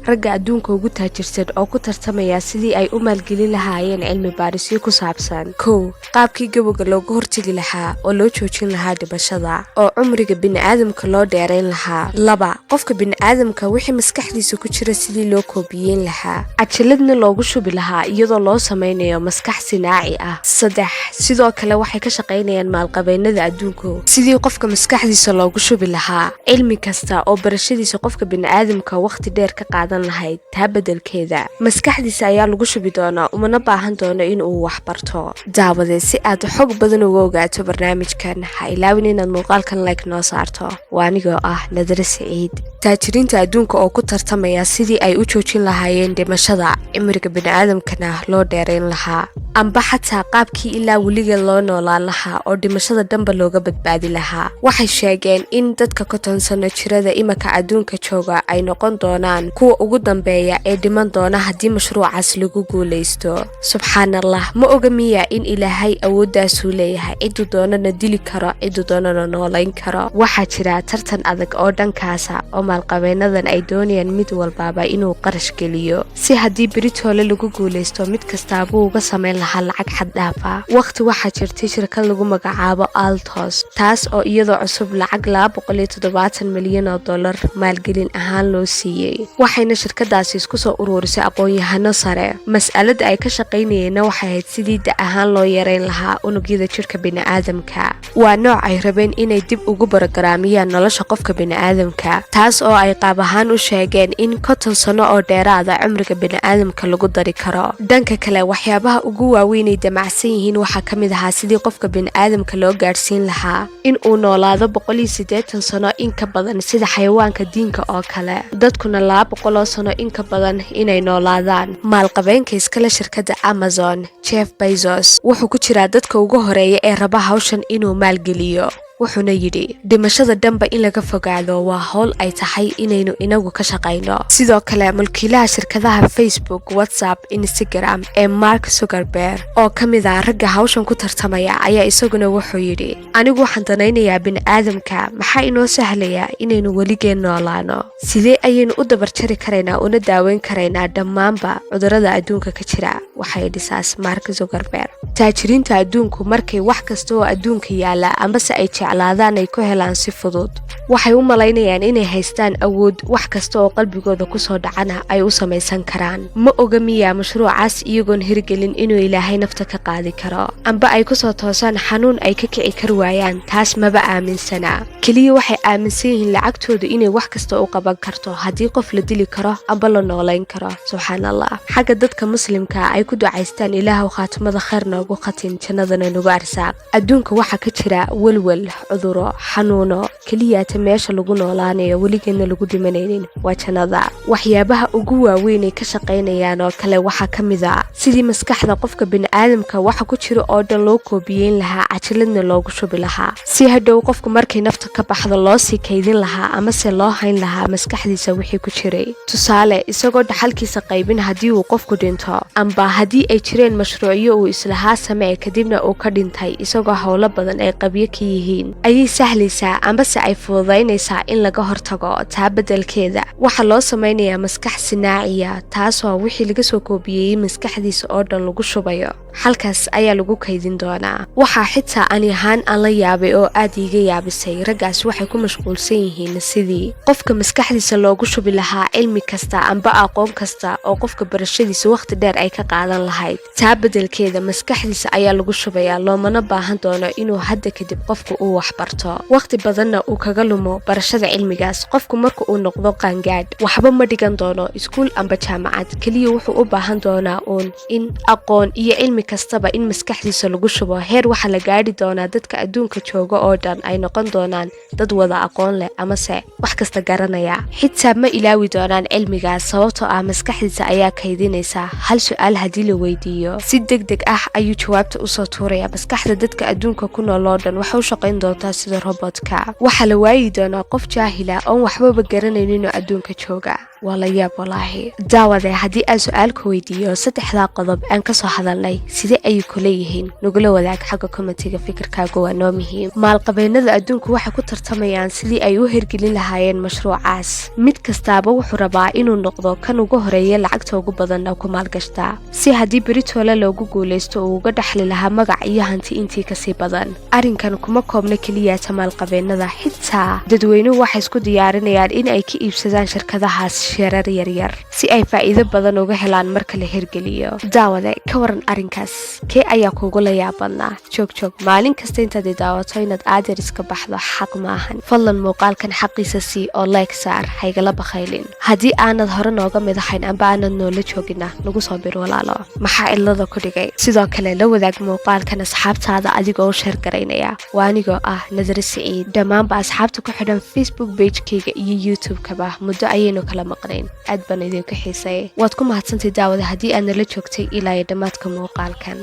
Ragga adduunka ugu taajirsan oo ku tartamaya sidii ay u maalgelin lahaayeen cilmi baarisyo ku saabsan: 1, qaabkii gabowga looga hortegi lahaa oo loo joojin lahaa dhimashada oo cumriga bini'aadamka loo dheerayn lahaa; 2, qofka bini'aadamka wixii maskaxdiisa ku jira sidii loo koobiyeyn lahaa, cajaladna loogu shubi lahaa iyadoo loo samaynayo maskax sinaaci ah; 3, sidoo kale waxay ka shaqaynayaan maalqabeennada adduunku sidii qofka maskaxdiisa loogu shubi lahaa cilmi kasta oo barashadiisa qofka bini'aadamka wakhti dheer ka qaadan lahayd. Taa beddelkeeda maskaxdiisa ayaa lagu shubi doonaa, umana baahan doono in uu wax barto. Daawade, si aad xog badan uga ogaato barnaamijkan, ha ilaawin inaad muuqaalkan like noo saarto. Waa anigoo ah Nadare Siciid. Taajiriinta adduunka oo ku tartamaya sidii ay u joojin lahaayeen dhimashada, cimriga bini'aadamkana loo dheerayn lahaa, amba xataa qaabkii ilaa weligeed loo noolaan lahaa oo dhimashada dhanba looga badbaadi lahaa. Waxay sheegeen in dadka 50 sano jirada imaka adduunka jooga ay noqon doonaan kuwa ugu dambeeya ee dhiman doona haddii mashruucaas lagu guulaysto. Subxaan Allah, ma oga miya in Ilaahay awooddaasuu leeyahay, ciduu doonana dili karo, ciduu doonana noolayn karo? Waxaa jira tartan adag oo dhankaasa oo maalqabeenadan ay doonayaan mid walbaaba inuu qarash geliyo, si haddii beritoole lagu guulaysto mid kastaabuu uga samayn lahaa lacag xad dhaafa. Waqti waxaa jirtay shirkad lagu magacaabo Altos, taas oo iyadoo cusub lacag 270 milyan oo dollar maalgelin ahaan loo siiyey. Waxayna shirkadaasi isku soo uruurisay aqoon-yahano sare. Mas'alada ay ka shaqaynayeenna waxay ahayd sidii da ahaan loo yareyn lahaa unugyada jirka bini'aadamka. Waa nooc ay rabeen inay dib ugu barogaraamiyaan nolosha qofka bini'aadamka, taas oo ay qaab ahaan u sheegeen in 50 sano oo dheeraada cumriga bini'aadamka lagu dari karo. Dhanka kale, waxyaabaha ugu waaweynay damacsan yihiin waxaa ka mid ahaa sidii qofka bini'aadamka loo gaadhsiin lahaa in uu noolaado 180 sano in ka badan, sida xayawaanka diinka oo kale, dadkuna 200 sano in ka badan inay noolaadaan. Maalqabeenka iskale shirkadda Amazon, Jeff Bezos, wuxuu ku jiraa dadka ugu horeeya ee raba hawshan inuu maalgeliyo, wuxuuna yidhi: "Dhimashada dhanba in laga fogaado waa howl ay tahay inaynu inagu ka shaqayno." Sidoo kale, mulkiilaha shirkadaha Facebook, WhatsApp, Instagram ee Mark Zuckerberg, oo ka mid ah ragga hawshan ku tartamaya, ayaa isaguna wuxuu yidhi: "Anigu waxaan danaynayaa bini'aadamka. Maxaa inoo sahlayaa inaynu weligeen noolaano? Sidee ayaynu u dabarjari karaynaa una daaweyn karaynaa dhammaanba cudurrada adduunka ka jira?" Waxay dhisaas Mark Zuckerberg. Taajiriinta adduunku markay wax kasta oo adduunka yaala ambase ay jeclaadaan ay ku helaan si fudud, waxay u malaynayaan inay haystaan awood wax kasta oo qalbigooda kusoo dhacana ay u samaysan karaan. Ma oga miyaa mashruucaas iyagoon hirgelin inuu Ilaahay nafta ka qaadi karo, amba ay kusoo toosaan xanuun ay ka kici kar waayaan? Taas maba aaminsanaa. Keliya waxay aaminsan yihiin lacagtoodu inay wax kasta u qaban karto, haddii qof la dili karo amba la noolayn karo. Subxaan Allah. Xagga dadka Muslimka ay ku ducaystaan: "Ilaahow khaatimada khayr noogu khatin, jannadana nagu arsaaq." Adduunka waxaa ka jira welwel, cuduro, xanuuno. Keliyaata meesha lagu noolaanayo, weligeedna lagu dhimanaynin, waa jannada. Waxyaabaha ugu waaweynay ka shaqaynayaan oo kale waxaa ka mid a sidii maskaxda qofka bini'aadamka waxa ku jira oo dhan loo koobiyeyn lahaa, cajaladna loogu shubi lahaa, si hadhow qofku markay nafta ka baxdo loo sii kaydin lahaa amase loo hayn lahaa maskaxdiisa wixii ku jiray. Tusaale, isagoo dhaxalkiisa qaybin haddii uu qofku dhinto, amba haddii ay jireen mashruucyo uu islahaa samee, kadibna uu ka dhintay isagoo howlo badan ay qabyo ka yihiin, ayay sahlaysaa ambase ay fududaynaysaa in laga hortago. Taa beddelkeeda waxaa loo samaynayaa maskax sinaaciya, taasoo wixii laga soo koobiyeeyey maskaxdiisa oo dhan lagu shubayo, halkaas ayaa lagu kaydin doonaa. Waxaa xitaa ani ahaan aan la yaabay oo aad iiga yaabisay, raggaas waxay ku mashquulsan yihiin sidii qofka maskaxdiisa loogu shubi lahaa cilmi kasta amba aqoon kasta oo qofka barashadiisa wakhti dheer ay ka qaadan lahayd. Taa beddelkeeda maskaxdiisa ayaa lagu shubayaa, loomana baahan doono inuu hadda kadib qofku uu waxbarto, wakhti badanna uu kaga lumo barashada cilmigaas. Qofku marka uu noqdo qaangaadh waxba ma dhigan doono iskuul amba jaamacad. Keliya wuxuu u baahan doonaa uun in aqoon iyo cilmi kastaba in maskaxdiisa lagu shubo. Heer waxaa la gaadhi doonaa dadka adduunka jooga oo dhan ay noqon doonaan dad wada aqoon leh amase wax kasta garanaya. Xitaa ma ilaawi doonaan cilmigaas, sababtoo ah maskaxdiisa ayaa kaydinaysa. Hal su-aal haddii la weydiiyo, si deg deg ah ayuu jawaabta usoo tuuraya. Maskaxda dadka adduunka ku nool oo dhan waxay u shaqayn doontaa sida robotka. Waxaa la waayi doonaa qof jaahila oon waxbaba garanayninoo adduunka jooga. Waa la yaab walaahi. Daawade, haddii aan su-aalka weydiiyo, saddexdaa qodob aan ka soo hadalnay sidee ayay kula yihiin? Nagula wadaag xagga commentiga, fikirkaaga waa noo muhiim. Maalqabeennada adduunku waxay ku tartamayaan sidii ay u hirgelin lahaayeen mashruucaas. Mid kastaaba wuxuu rabaa inuu noqdo kan ugu horeeya, lacagta ugu badanna ku maalgashtaa, si haddii beritoole loogu guulaysto uu uga dhexli lahaa magac iyo hanti intii kasii badan. Arrinkan kuma koobna keliyata maalqabeennada, xitaa dadweynuhu waxay isku diyaarinayaan in ay ka iibsadaan shirkadahaas sheerar yaryar si ay faa'iido badan uga helaan marka la hirgeliyo. Daawade, ka waran arrinkaas? Kee ayaa kugula yaab badnaa? Joog joog, maalin kasta intaad i daawato inaad aadeer iska baxdo xaq maahan. Fadlan muuqaalkan xaqiisa sii oo like saar, haygala bakhaylin. Haddii aanad hore nooga mid ahayn amba aanad noola joogina, nagu soo bir walaalo. Maxaa cilada ku dhigay? Sidoo kale la wadaag muuqaalkan asxaabtaada adigoo u share garaynaya. Waa anigoo ah Nadare Siciid. Dhammaanba asxaabta ku xidhan Facebook pagekayga iyo YouTube-kaba, muddo ayaynu kala maqnayn, aad baan idinku xiisay. Waad ku mahadsantay daawada haddii aad nala joogtay ilaa iyo dhammaadka muuqaalkan.